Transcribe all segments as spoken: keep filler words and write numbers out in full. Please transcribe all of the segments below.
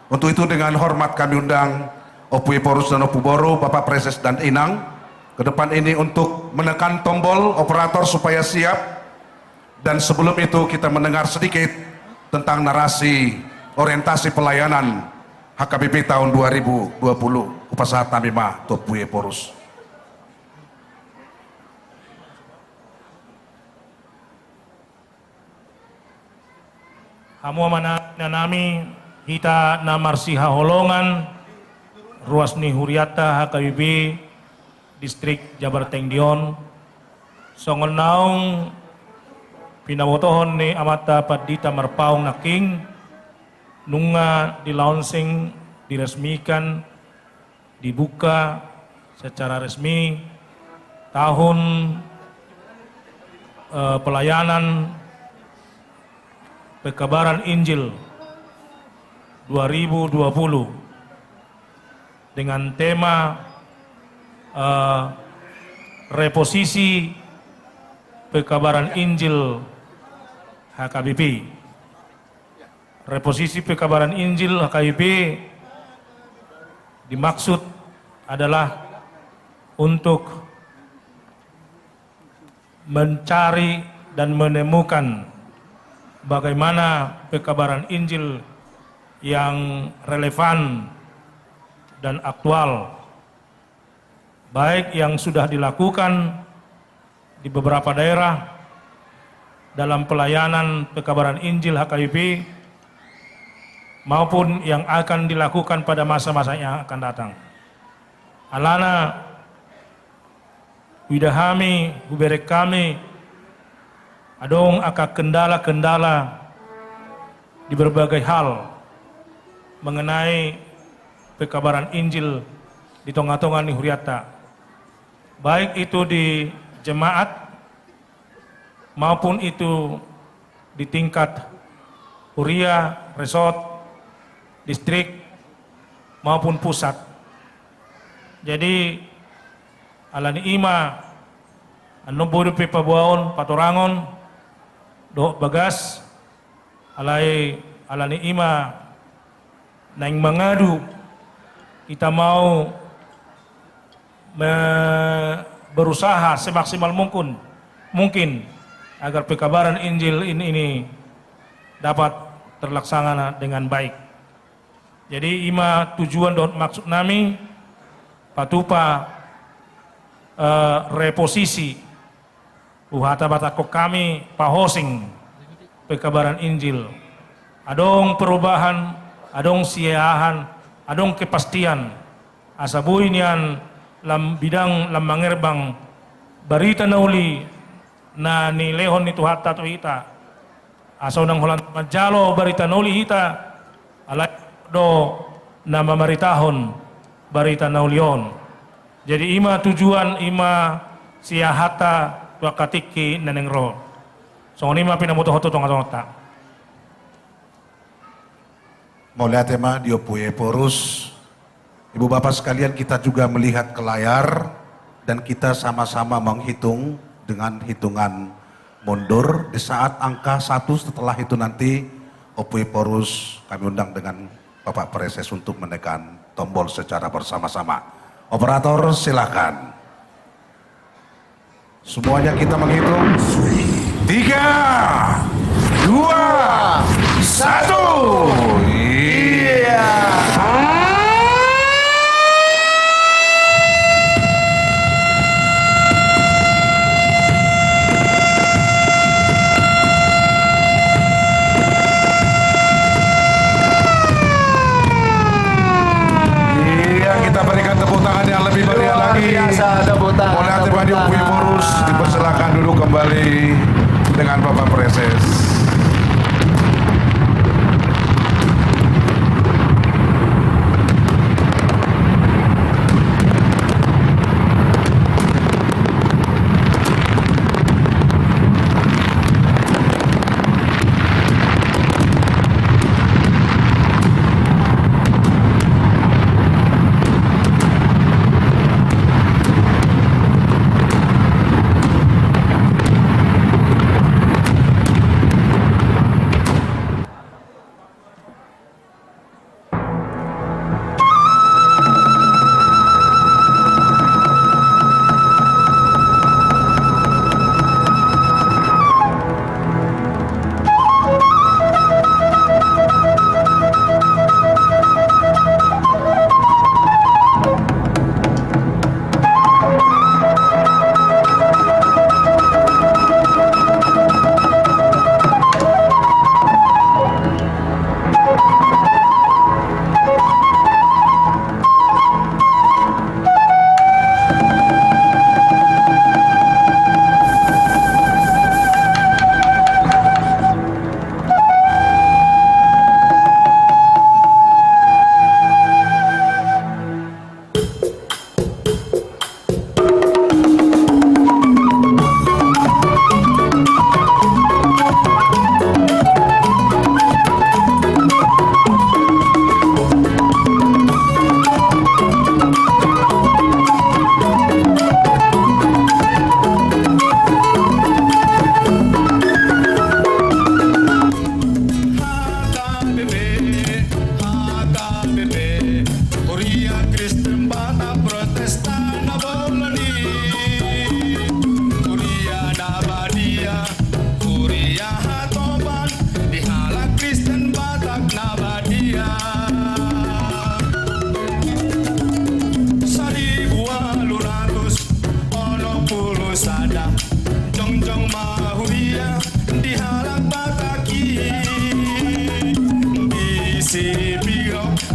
Untuk itu, dengan hormat kami undang Ompu Ephorus dan Ompu Boru, Bapak Praeses dan Inang, ke depan ini untuk menekan tombol operator supaya siap. Dan sebelum itu, kita mendengar sedikit tentang narasi orientasi pelayanan H K B P tahun dua ribu dua puluh. Hupasahat hami ma tu Ompu Ephorus. Hamu amang inang nami, hita na marsihaholongan, ruas ni hurianta H K B P Distrik Jabar Tinggi on, songon naung pinabotohon ni amanta Pandita Marpaung nangkin, nunga di-launching, diresmikan, dibuka secara resmi tahun, eh, pelayanan pekabaran Injil dua ribu dua puluh dengan tema, eh, Reposisi Pekabaran Injil H K B P. Reposisi Pekabaran Injil H K B P dimaksud adalah untuk mencari dan menemukan bagaimana pekabaran Injil yang relevan dan aktual, baik yang sudah dilakukan di beberapa daerah dalam pelayanan pekabaran Injil H K B P maupun yang akan dilakukan pada masa-masa yang akan datang. Alana, huida hami, hubereng hami, adong angka kendala-kendala di berbagai hal mengenai pekabaran Injil di tonga-tonga ni hurianta. Baik itu di jemaat maupun itu di tingkat huria, resort, distrik, maupun pusat. Jadi, alani i ma, annon boi dope paboaon, patorangon, dohot bagas, alai alani i ma naeng mangadu, kita mau me-, berusaha semaksimal mungkin, mungkin agar pekabaran Injil ini, ini dapat terlaksana dengan baik. Jadi, i ma tujuan dohot maksud nami, patupa, eh, reposisi, huhatabatakon hami pahosing pekabaran Injil. Adong perubahan, adong siahaan, adong kepastian. Asa boi nian lam bidang lam mangerbang barita na uli na nilehon ni Tuhanta tu hita. Asa unang holan manjalo barita na uli hita, alai do na mamaritahon barita na uli on. Jadi i ma tujuan, i ma siahata tu angka tingki na naeng ro. Songon i ma pinabotohon tu tonga-tonganta. Mauliate ma di Ompu Ephorus. Ibu bapak sekalian, kita juga melihat ke layar dan kita sama-sama menghitung dengan hitungan mundur. Di saat angka satu setelah itu nanti, Ompu Ephorus kami undang dengan Bapak Praeses untuk menekan tombol secara bersama-sama. Operator, silakan. Semuanya kita menghitung. Tiga, dua, satu. Iya. Iya, kita berikan tepuk tangan yang lebih meriah lagi. Luar biasa, tepuk tangan, tepuk tangan. Mauliate ma di Ompu Ephorus, dipersilakan duduk kembali dengan Bapak Praeses.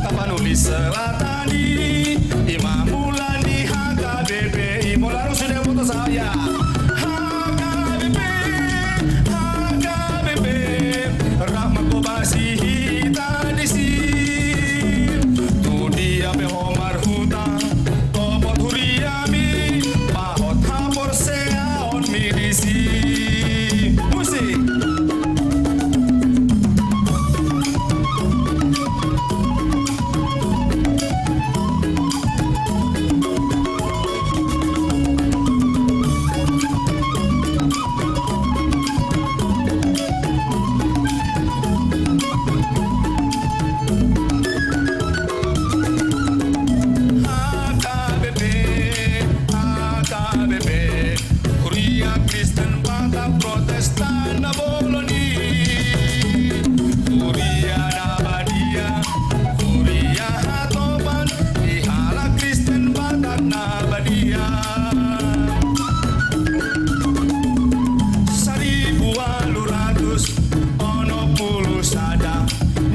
Tapanuli Selatan i, i ma mula ni H K B P i. Molo adong sude boto sahat, ya. H K B P, H K B P, rap mangkobasi hita disi. Tu dia pe ho marhuta, topot huriami, pahot haporseaonmi disi. Musik. H K B P, H K B P, Huria Kristen Batak Protestan na bolon i. Huria na badia, huria hatopan, di halak Kristen Batak na badia. Saribu ualu ratus onom pulu sada,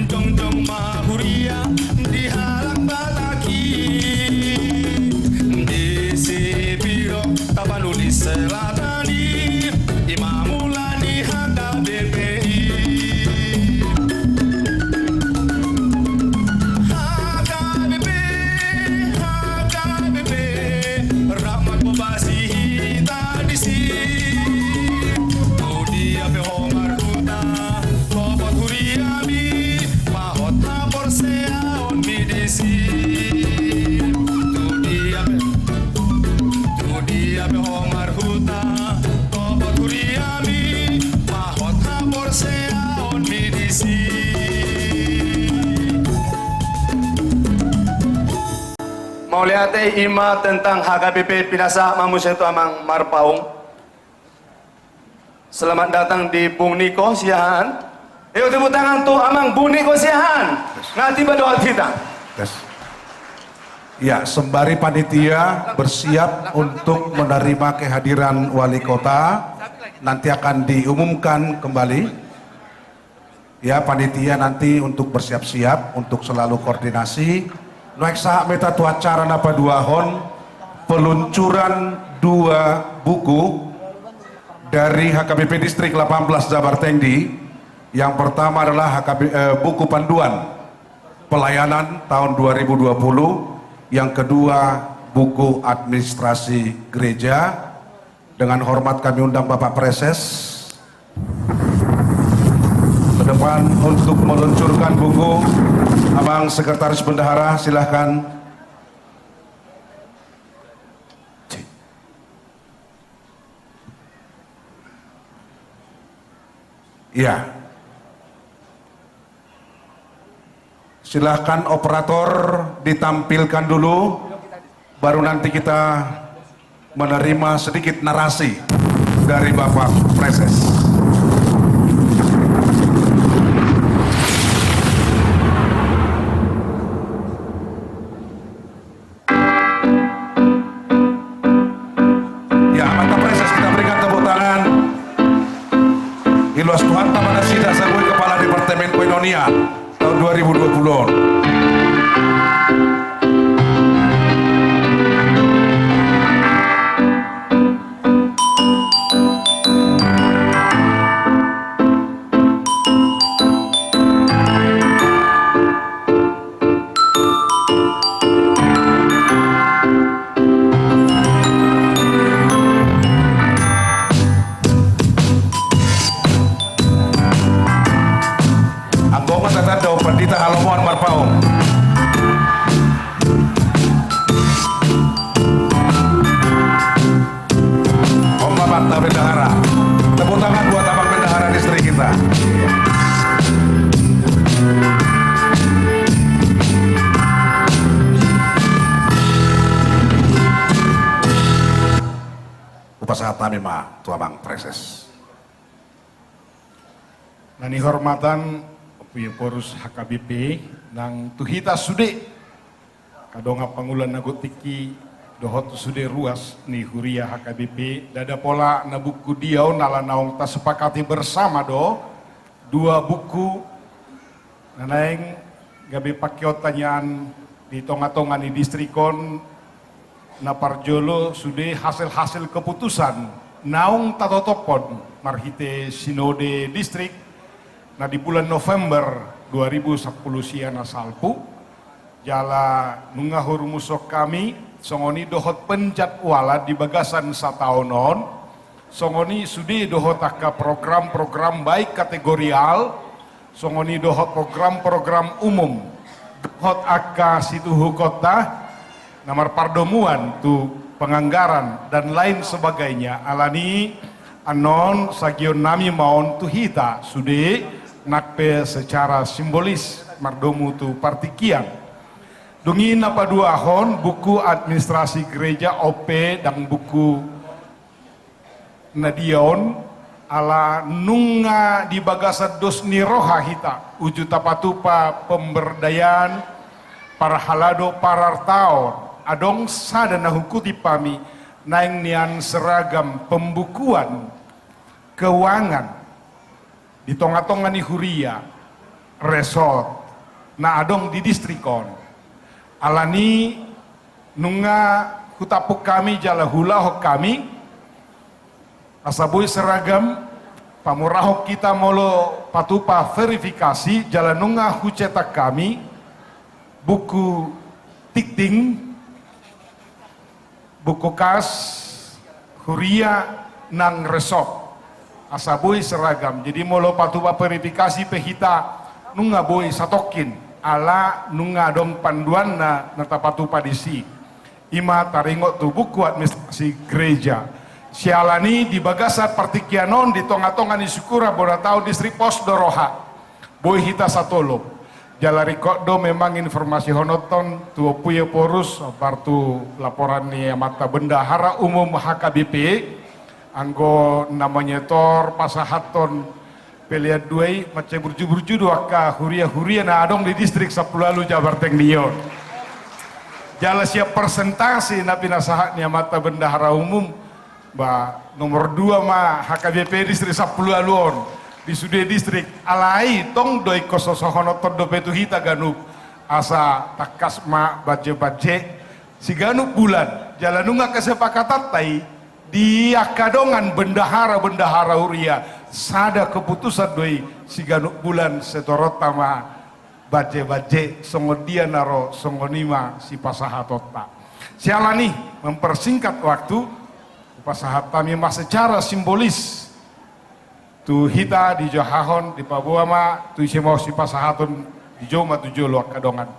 jongjong ma huria di halak Batak i. Disi piro Tapanuli Selatan i, i ma mula ni H K B P i. H K B P, H K B P, rap mangkobasi hita disi. Tu dia pe ho marhuta, topot huriami, pahot haporseaonmi disi. Tu dia pe, tu dia pe ho marhuta, topot huriami, pahot haporseaonmi disi. Mauliate, i ma tentang H K B P. Pinasahat ma muse tu Amang Marpaung. Selamat datang di Bung Niko Siahaan. Ayo, tepuk tangan tu Amang Bung Niko Siahaan. Nga tiba dohot hita. Yes. Ya, sembari panitia bersiap untuk menerima kehadiran wali kota, nanti akan diumumkan kembali. Ya, panitia nanti untuk bersiap-siap untuk selalu koordinasi. Nuaeng sahat ma hita tu acara na paduahon, peluncuran dua buku dari H K B P Distrik delapan belas Jabar Tengdi. Yang pertama adalah H K B, eh, buku panduan pelayanan tahun dua ribu dua puluh, yang kedua buku administrasi gereja. Dengan hormat kami undang Bapak Praeses ke depan untuk meluncurkan buku. Abang Sekretaris Bendahara, silahkan. Iya. Silahkan operator ditampilkan dulu, baru nanti kita menerima sedikit narasi dari Bapak Praeses. Ya, mantap, Praeses, kita berikan tepuk tangan. Iluas Tuhanta ma nasida, saguan Kepala Departemen Koinonia tahun dua ribu dua puluh. Anggo ma tatanda, Pandita Halomoan Marpaung. Om Bapak Bendahara. Tepuk tangan buat Abang Bendahara Distrik kita. Hupasahat hami ma tu Abang Praeses. Na nihormatan Ompu Ephorus H K B P, nang tu hita sude, angka dongan pangula na godang tingki, dohot tu sude ruas ni huria H K B P, ndada pola na buku dia on, ala naung tasepakati bersama do, dua buku na naeng Gabe pangkeonta nian di tonga-tonga ni distrik on, na parjolo sude hasil-hasil keputusan naung tatotophon marhite sinode distrik na di bulan November dua ribu sampulu sia na salpu. Jala nunga hurumushon hami, songon i dohot penjadwalan di bagasan sataon on, songon i sude dohot angka program-program baik kategorial, songon i dohot program-program umum, dohot angka situhukonta na marpardomuan tu penganggaran dan lain sebagainya. Alani annon sagion nami ma on tu hita sude, nang pe secara simbolis mardomu tu partingkian. Dung i na paduahon buku administrasi gereja, on pe ndang buku na dia on, ala nunga di bagasan dos ni roha hita uju tapatupa pemberdayaan parhalado parartaon. Adong sada na hukuti hami, naeng nian seragam pembukuan keuangan di tonga-tonga ni huria, resort na adong di distrik on. Alani nunga hutampuk hami jala huulahon hami asa boi seragam, pamurahon hita molo patupa verifikasi, jala nunga hucetak hami buku tingting, buku kas huria nang resort asa boi seragam. Jadi molo patupa verifikasi pe hita, nunga boi satongkin, ala nunga adong panduanna na tapatupa disi. I ma taringot tu buku administrasi gereja. Siala ni di bagasan partingkian on di tonga-tonga ni Sikuran, Bona Tao, Distrik Pos do roha. Boi hita satolop. Jala ringkot do memang informasihonon tu Ompu Ephorus, hombar tu laporan ni Amanta Bendahara Umum H K B P, anggo na manyetor pasahathon pelean dua i, mansai burju-burju do angka huria-huria na adong di Distrik Sampulu Ualu Jabar Tengah on. Jala sian persentase na pinasahat ni Amanta Bendahara Umum, ba nomor dua ma H K B P Distrik Sampulu Ualu on di sude distrik. Alai tong do ingkon sosohononhon dope tu hita ganup asa tangkas ma banje-banje siganup bulan. Jala nunga kesepakatanta i di angka dongan bendahara-bendahara huria, sada keputusan do i, siganup bulan setoronta ma banje-banje, songon dia na ro songon i ma sipasahatonta. Siala ni mempersingkat waktu, hupasahat hami ma secara simbolis tu hita dijou hahon, dipaboa ma tu ise ma sipasahaton, dijou ma tu jolo angka dongan.